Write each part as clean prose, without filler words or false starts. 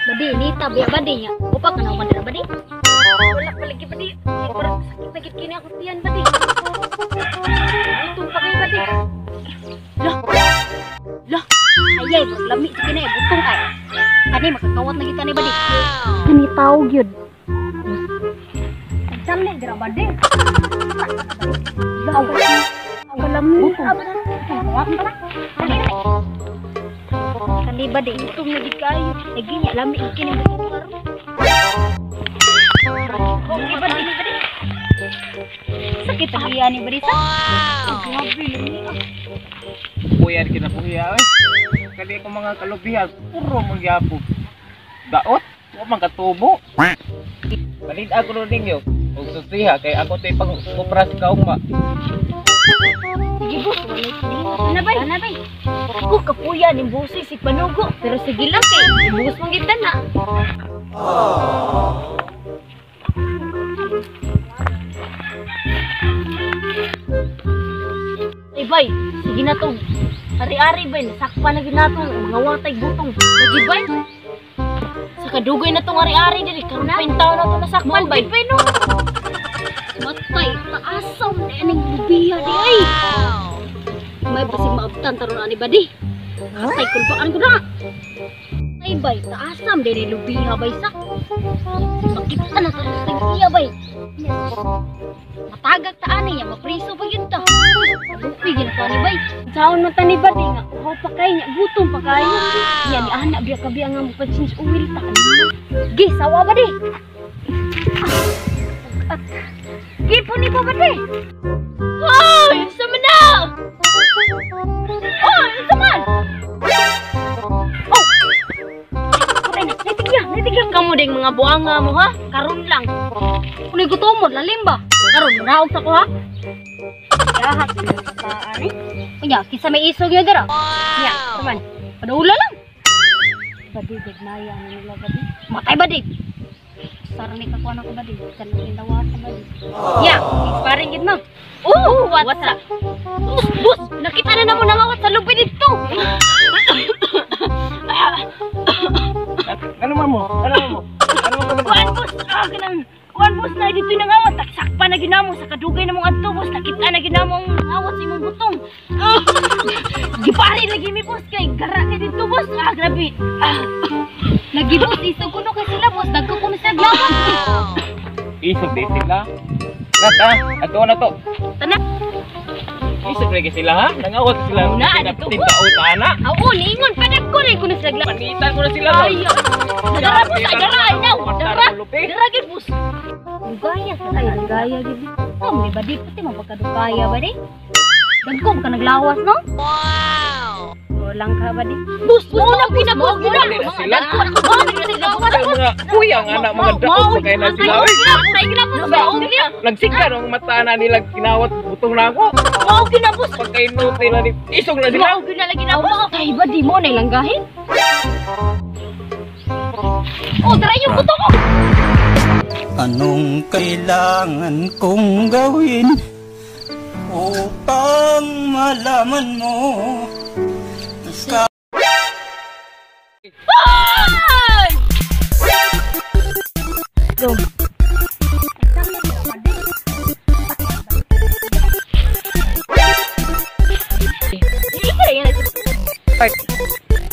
Badi, nita biya badi nya. Upa ka na man dira badi. Wala pa lagi badi. Parang sakit na gid kini akong tiyan badi. Gutom pa kayo badi. Lah. Lah. Ayay, lami sa kini butong ay. Kani makakawat na kita ni badi. Kani tawo gyud. Dali dira badi. Lah. Ang lami. Kani badi gutom na gid kayo. Lagi nya lami kini butong karon. Okay, badi, badi. Sakit ang iya ni badi sa. Grabe lami ah. Puyan kinabuhi oy. Kani akong mga kalubihan puro mangyapon. Daot, wa man katubo. Balid ako ro ninyo. Og susiha kay ako to'y pang-kupra sa kaugma. Sige boss, wala na bay. Ana bay. Ako kapuya ning busi si panugo, pero sige lang kay ibuhos man gid na. Ay bay, sige na to. Ari-ari bay, nasakpan na gid nato mga watay butong. Lagi bay. Sa kadugay na tong ari-ari diri karon pa taon na to nasakpan bay. Bay no. Matay, taasam na aning lubiya di ay. May basig maabtan taron ani badi. Katay kulbaan ko na. Ay bay, taasam diri lubiya bay sa. Makita na taron sa iya bay. Matagak ta ani nya, mapriso pa gyud ta. Lupi gyud to ani bay. Saon man ta ni badi nga uhaw pa kay nya, gutom pa kayo. Nya ni ana biya ka biya nga mo change oil ta. Gi sawa badi. At gipo ni po badi. Hoy, unsa man na? Oh, unsa man? Oh. Patay na, nitigya, nitigya kamo ding mga buanga mo ha. Karon lang. Unoy gutomon lalim ba? Karon manaog sa ko ha. Yahat sa ani. Unya, kinsa may isog niya dira? Nya, taman. Padula lang. Badi gagmaya ani nila badi. Matay badi. Sarang ni kakuan ako badi. Kanang dawata badi. Ya, expiring gid mo. Oh, what's up? Bus, bus, nakita na namo nangawat sa lubi dito. Ano man mo? Ano man mo? Ano man mo? Kuan bus, ah kanang kuan bus na dito nangawat, taksakpa na ginamo sa kadugay namong adto bus, nakita na ginamo ang nangawat sa imong butong. Gipari lagi mi bus kay gara kay dito bus. Ah grabe. Ah. Lagi bus isog kuno kay sila bus, dagko kuno sila glawas. Isog di sila. Nata, ato na to. Tana. Isog lagi sila ha? Nangawat sila. Na dito bus. Tao na. Oo, niingon padagko na kuno sila glawas. Panitan ko na sila. Ay. Dara bus, ay dara ay now. Dara. Dara gid bus. Dugaya sa tayo, dugaya gid. Oh, may badi pati mapagkadugaya badi. Dagko ka naglawas no? Wow. Walang ka badi. Bus, bus, mo na pinabus gid na. Sila. Dagko na naglawas. Mga kuyang anak mga daot kay na sila. Oy. Nagsiga ang mata na nila kinawat butong na ako. Mao ginabos. Pagkainuti na ni isog na sila. Mao gyud na lagi na bus. Ay badi mo na ilanggahin. Oh, dara yung buto ko. Anong kailangan kong gawin upang malaman mo? Ay! Go.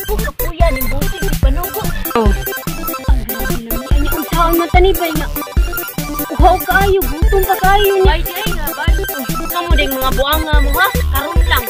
Puka-puya ning buti si panugo. Oh. Ang grabe na niya. Unsaon man tani bay nga. Uhaw kaayo, gutom pa kaayo niya. Ay, ay nga ba? Kamo ding mga buanga mo ha. Karon lang.